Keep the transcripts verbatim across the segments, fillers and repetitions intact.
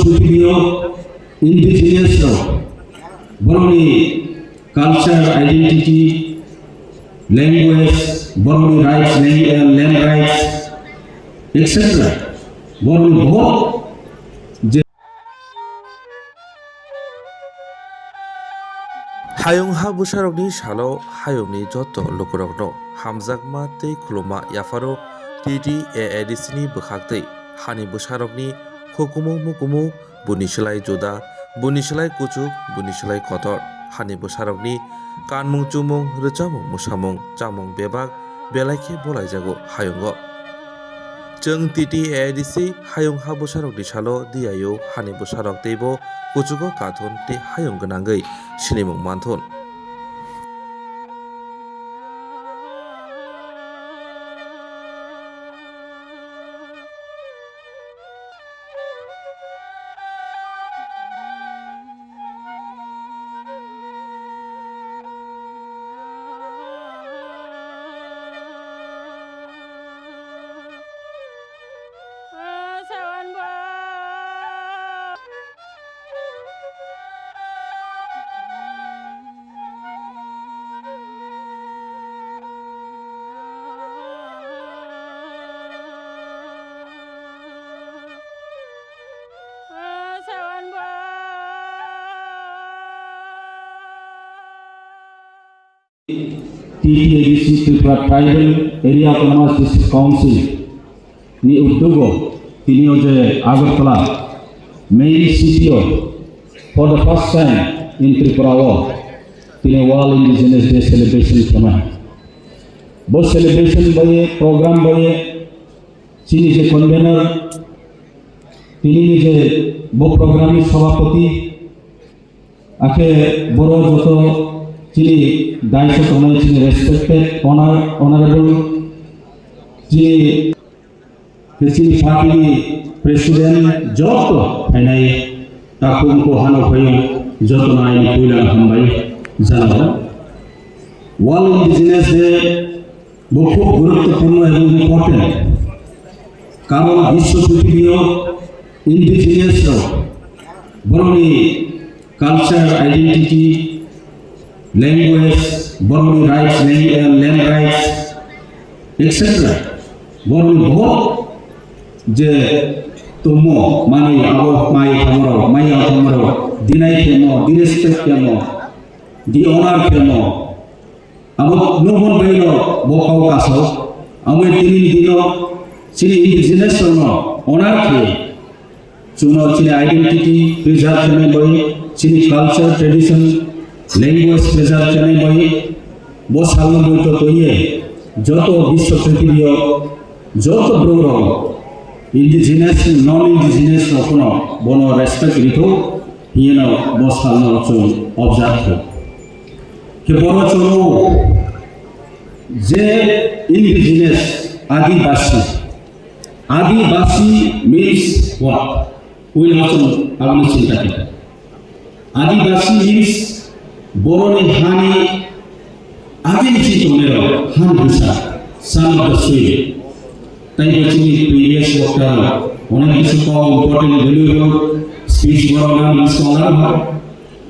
Prithibi o indigenous rok borokni culture, identity, language, borokni rights, lang-, land rights, et cetera. Borokni bohot je Hayung ha bwsarokni salo hayungni joto lukurokno hamjakma tei khulumma yapharo T T A A D C ni bwkhaktwi hani bwsarokni hukumu mukumu, buni slai juda, buni slai kuchuk, buni slai kotor. Hani bwsarokni kanmung chumung, rwchapmung mwsamung, chamung bebak belai khe bolaijago hayungo. Chwng T T A A D C hayung ha bwsarokni salo diyaio hani bwsarok teibo kuchugo kathun tei hayung gwnangwi sinimung manthun. T T A D C Tripura Tribal Area Autonomous District Council ni udyogo tini o je Agartala main city o for the first time in Tripura o tini World Indigenous Day celebration khema. Bo celebration bai program bai chini je convener, tini ni je bo program ni sabhapati, akhe boro joto chini daiso tongnai chini respected honor-, honorable chini, chini party ni president joto phainai takhuk ko hano phaio joto no aini puila hambai janao. World Indigenous Day bo khub guruttopurno ebong important, karon biswo prithibi o indigenous rok borokni culture, identity, language, borokni rights, lang-, eh, land rights, et cetera. Borokni bohot je tongmo manwi abo mai tongmorok, mai tongmorok, deny khemo, disrespect khemo, dishonor khemo, abo nukmon bai no bo kau kasao. Amo tini ni dino chini indigenous rok no honor khe chwngno chini identity preserve khenai bai, chini culture, tradition, language preserve khenai bai, bo salno bai to toye joto biswa prithibi o joto borok rok indigenous, non indigenous rok no bono respect rikho, hiyeno bo salno chwng observe kho. Khe boro chwng je indigenous, adibasi. Adibasi means what? Puila chwng aboni chinta khe. Adibasi means boroni hani agini chi tongnai rok, han bwsa, son of the soil. Tai bo chini previous worker onek kisu kok important valuable speech borok nang scholar ha.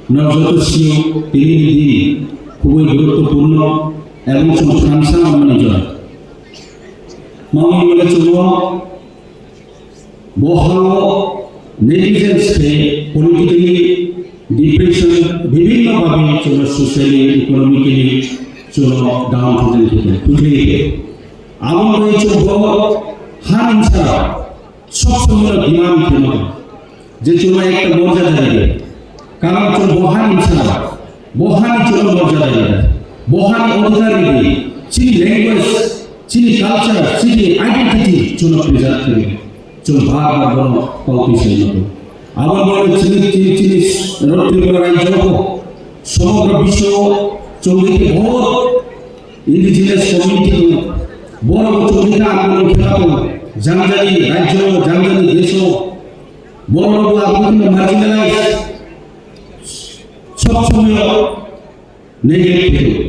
Norok joto sio tini ni din khubui guruttopurno ebong chwng thansa manmani jora. Mangmani mole chwngno bohao negligence khe politically depression bibhinno bhabe chwngno socially, economically chwngno down to the, to the, to the. Aboni bagwi chwng bo ha himsa Sob somoi demand kheno je chwngno ekta morjada ridi. Karon chwng bo hani bwskango, bo hani chwngno morjada ridi, bo hani odhikar ridi, chini language, chini culture, chini identity chwngno preserve kheno. Chwng bar bar bono kautwi sai mano. Abo bono chini, chini, chini Tripura rajyo ko somogra biswo chwng ridi bohot indigenous community tongo. Borok bo chwng khe andolon khe tongo. Jang jani rajyo, jang jani desh o borok bo abo khe marginalize. Sob somoy neglect khe tongo.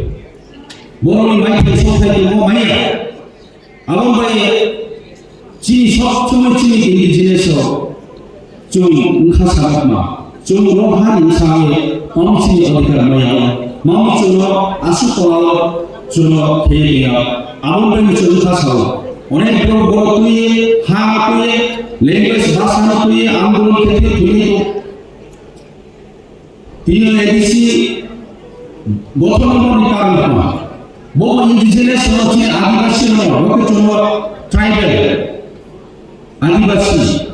Borok ni mai thai sok thai tongo maya. Abo bai chini sob somoy chini indigenous rok Chwng wngkha sajakma, chwng rohani bwskango tongthokni odhikar maya, mamo chwngno aswk kolao chwngno kheye liya, aboni bagwi chwng wngkha sao. Onek borok borok twiwi, ha twiwi, language bhasano twiwi andolon khe twiwi thwngwi tong. Tini A D C gothon wngmani karon tongma. Bo indigenous no chini adibasi no, bo khe chwngno tribal, adibasi,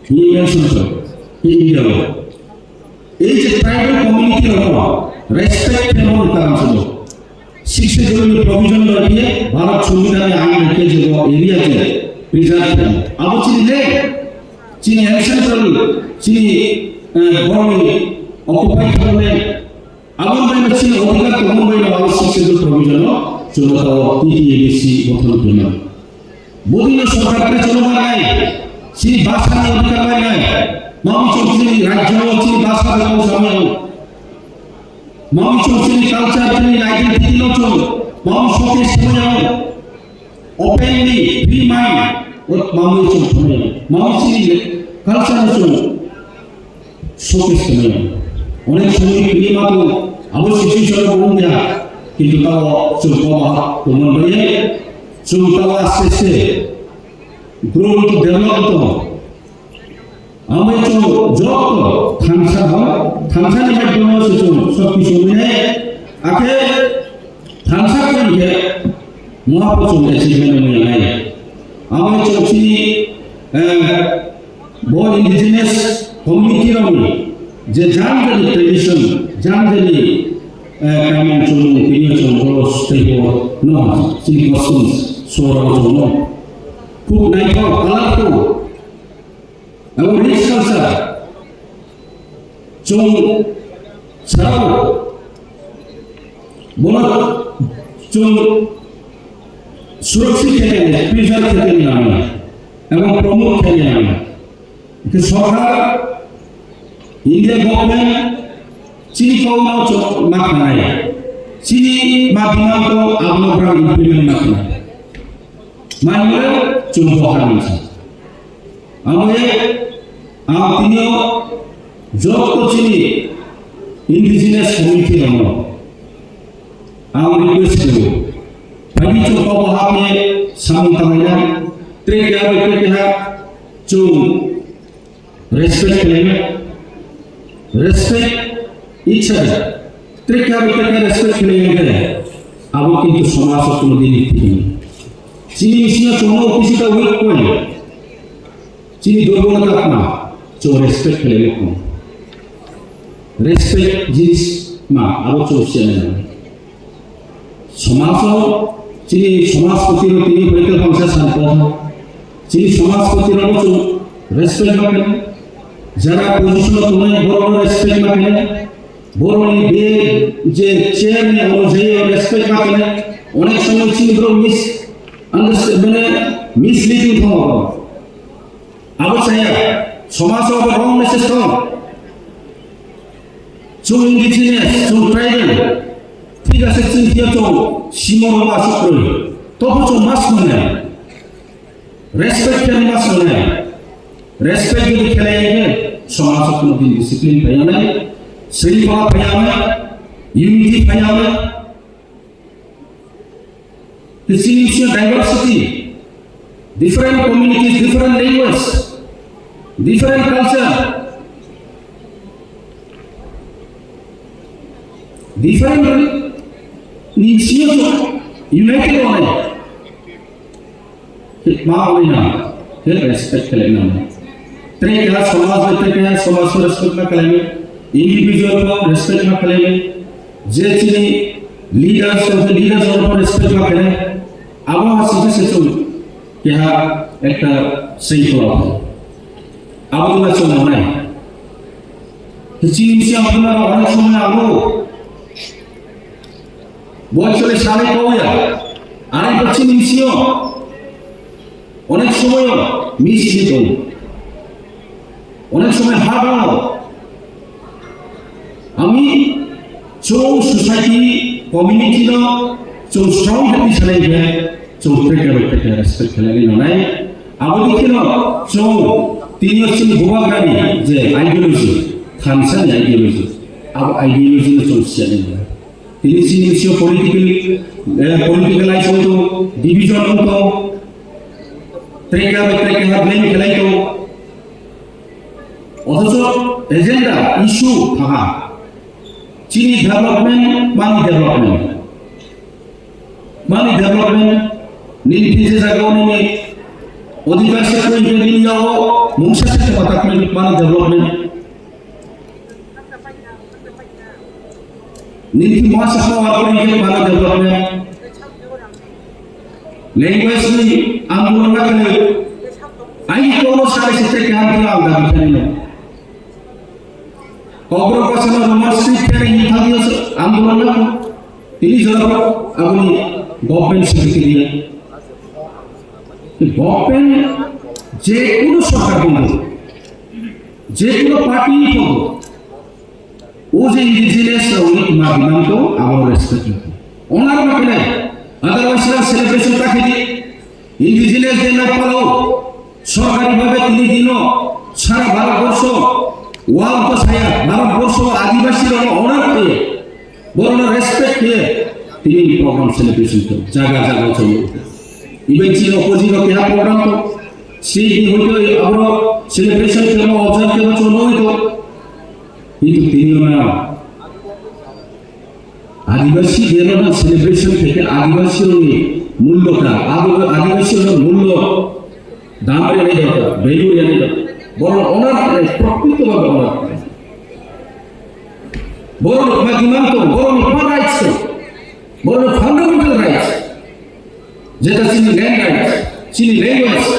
Indian Central, India o. Ei je tribal community rok no respect khe mani karon se bo. Sixth Schedule ni provision bai khe Bharat Songbidan ni ain bai khe je bo area je preserve khe. Abo chini le, chini ancestral, chini, eh, borok ni occupied land. Abo bai no chini odhikar tongma bai no abo Sixth Schedule provision no chwng ta T T A D C gothon khe mani. Bodino sorkar khe chwng bai nai, chini bhasha ni odhikar bai nai. Mamo chwng chini rajyo chini bhasha bai kok samya. Mamo chwng chini culture, chini identity no chwng mamo showcase khlaiya. Openly, free mind, o mamo chwng khlaiya. Mamo chini culture no chwng showcase khlaiya. Onek somoy khlaiya ma to, abo situation no bung ya. Kintu tao chwng koba kuman bai, chwng tao aste aste grow to develop to. Amai chwng joto thansa ho, thansa ni maidano se chwng sob kisu mwnai, akhe thansa khe hwnkhe muha bo chwng achievement mwnai. Amai chwng chini, eh, bo indigenous community rokni je jang jani tradition, jang jani, eh, kaimon chwng tini chwng bo tei bo no chini customs sora chwng no. Khub naithok, colorful. Abo rich culture. Chwng sao bono chwng surakshit khe, preserve khe tongna nango, ebong promote khe nango. Hwnkhe sorkar, India government, chini kokno chwng ma khnanai, chini ma demand ko abono bwrang implement ma khnanai. Mano chwng boha nangsa. Amo ye, ang tini o joto chini indigenous community rokno ang request khlaio. Phai di chwng kok baham ye samung tanglaina, tre keha bai tre keha chwng respect khlaina. Respect, ichha, tre keha bai tre keha respect khlaina khe, abo kintu somaj o kono din ni thik nai. Chini bisingo chwngno kisi ta weak point. Chini durbol khatma, chwng respect khlaimani kok. Respect jinis ma, abo chwng siya nai. Somajo, chini somajpoti rok tini hoite bangsa san kok. Chini somajpoti rok chwng respect ma khlaimani. Jara position o tongnai borok no respect ma khlaimani. Borok ni be je chair ni oro je respect ma khlaimani. Onek somoy chini borok mis-, understand, mane misleading tongo. Abo chaya, somajo abo wrong message tongo. Chwng indigenous, chwng tribal, thik ase, chwng phiya chwng simo rok aswk kwrwi. Tobo chwng mas mwnai. Respect khe mas mwnai. Respect jodi khlai khe somajo kono din discipline phaiya nai, shringkhola phaiya nai, unity phaiya nai. Chini bisingo diversity, different communities, different language, different culture, different ni bisingo united wngnai. Ma wngnai na, khe respect khlaina. Tre keha somaj bai tre keha somaj no respect ma khlaimani, individual no respect ma khlaimani, je chini leaders tong khe leaders rok no respect ma khlai, abo ha singkhe se chwng keha ekta shringkhola. Abo wngkha chwng nai. Chini bisingo abo wngkha onek somoy abo. Bo actually sanai kok ya. Ani bo chini bisingo onek somoy mislead tongo. Onek somoy ha tongo. Ami chwng society, community no chwng strong khe tisanai khe chwng practical, practical respect khlainai nonai. Abo dikhe no chwng Tini o chini bubagrani je ideology, thansa ni ideology, abo ideology no chwng siya nai. Tini chini bisingo political, eh, politicalize wngto, division wngto, trekha bai trekha blame khlai to. Othocho agenda, issue thaha. Chini development, mani development. Mani development, nini thije jaga o nini odhikar se koi je nini yago mungsa se thema tak mani development. Nini masa power koi je mani development. Language ni andolon na kene. Ai kono sare se te kan tila anda bikani no. Kokborok bwsano Roman script khe hinthangyo andolon na tini jora aboni government secretary government je kuno sorkar bongdo je kuno party bongdo o je indigenous rokni ma demand ko abo respect nangkho onar ma kene otherwise na celebration ta khedi Indigenous Day na palo sorkari bhabe tini dino sara Bharat borsho wal to saya Bharat borsho adibasi rok honor khe borok no respect khe tini program celebration to jaga jaga cholo even chini opposite rok keha program to stage ni hoito abro celebration khe ma observe khe ma cholo hoito kintu tini na Adibasi Day no celebration khe khe Adibasi rokni mullo ta, abo Adibasi rokni mullo dam rwnai dorkar, value rwnai dorkar. Borok honor khlai, prokrito bhabe honor khlai. Borok ni demand tong, borok ni human rights tong, borok ni fundamental rights, jeta chini land rights, chini language,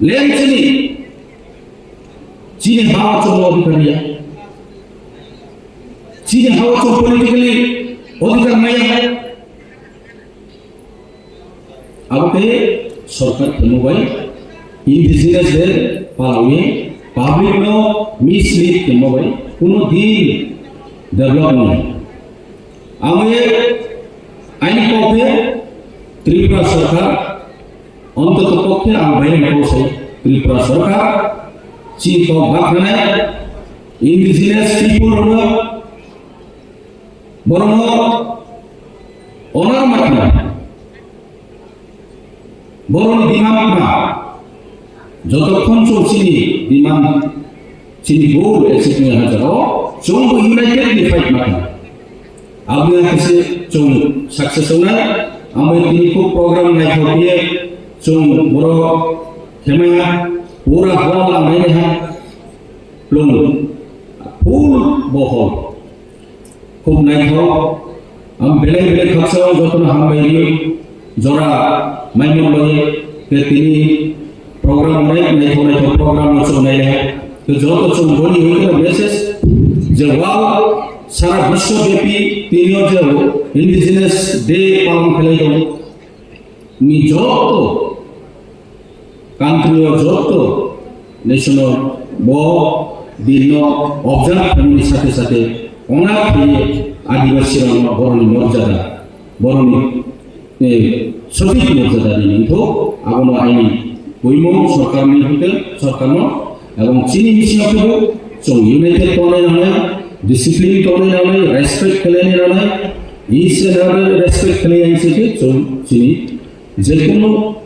land chini Chini ha o chwng odhikar ya. Chini ha o chwng politically odhikar maya. Abo khe sorkar tongmo bai indigenous de palawi public no mislead tongmo bai kuno din development. Abo ye aini kok khe Tripura sorkar Ontoto pokhe ang bairang kok sai Tripura sorkar chini kok bakhanai indigenous people rokno borokno honor makna borokni demand ma jotokhon chwng chini demand Chini goal achieve wngya ha jagao chwngbo united ni fight ma kha. Aboni khe se chwng success wngnai. Amo tini kok program naithok khe chwng borok khemaya pura hall ang nainaiha plung full bohol. Khub naithok. Ang belai belai khaksa o jotono hambai ri. Jora maimon bai ke tini program onek naithok naithok program no chwng nai le. Ke joto chwng boni hoi khe message je wow sara biswo byapi tini o je indigenous day palon khlai dong. Ni joto country o joto nation o bo din no observe khaimani sathe sathe onak khe Adibasi rok no borok ni morjada borok ni sothik morjada ni nangtho abono aini buimo sorkar ni hotel sorkar no ebong chini bisingo khe bo chwng united tongnai nangnai discipline tongnai nangnai respect khlainai nangnai each and every respect khlai ang se khe chwng chini Jekunu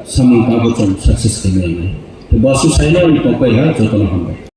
samung tangbo chwng success khainai. Basu saina ni tongpai ha jotono hambai.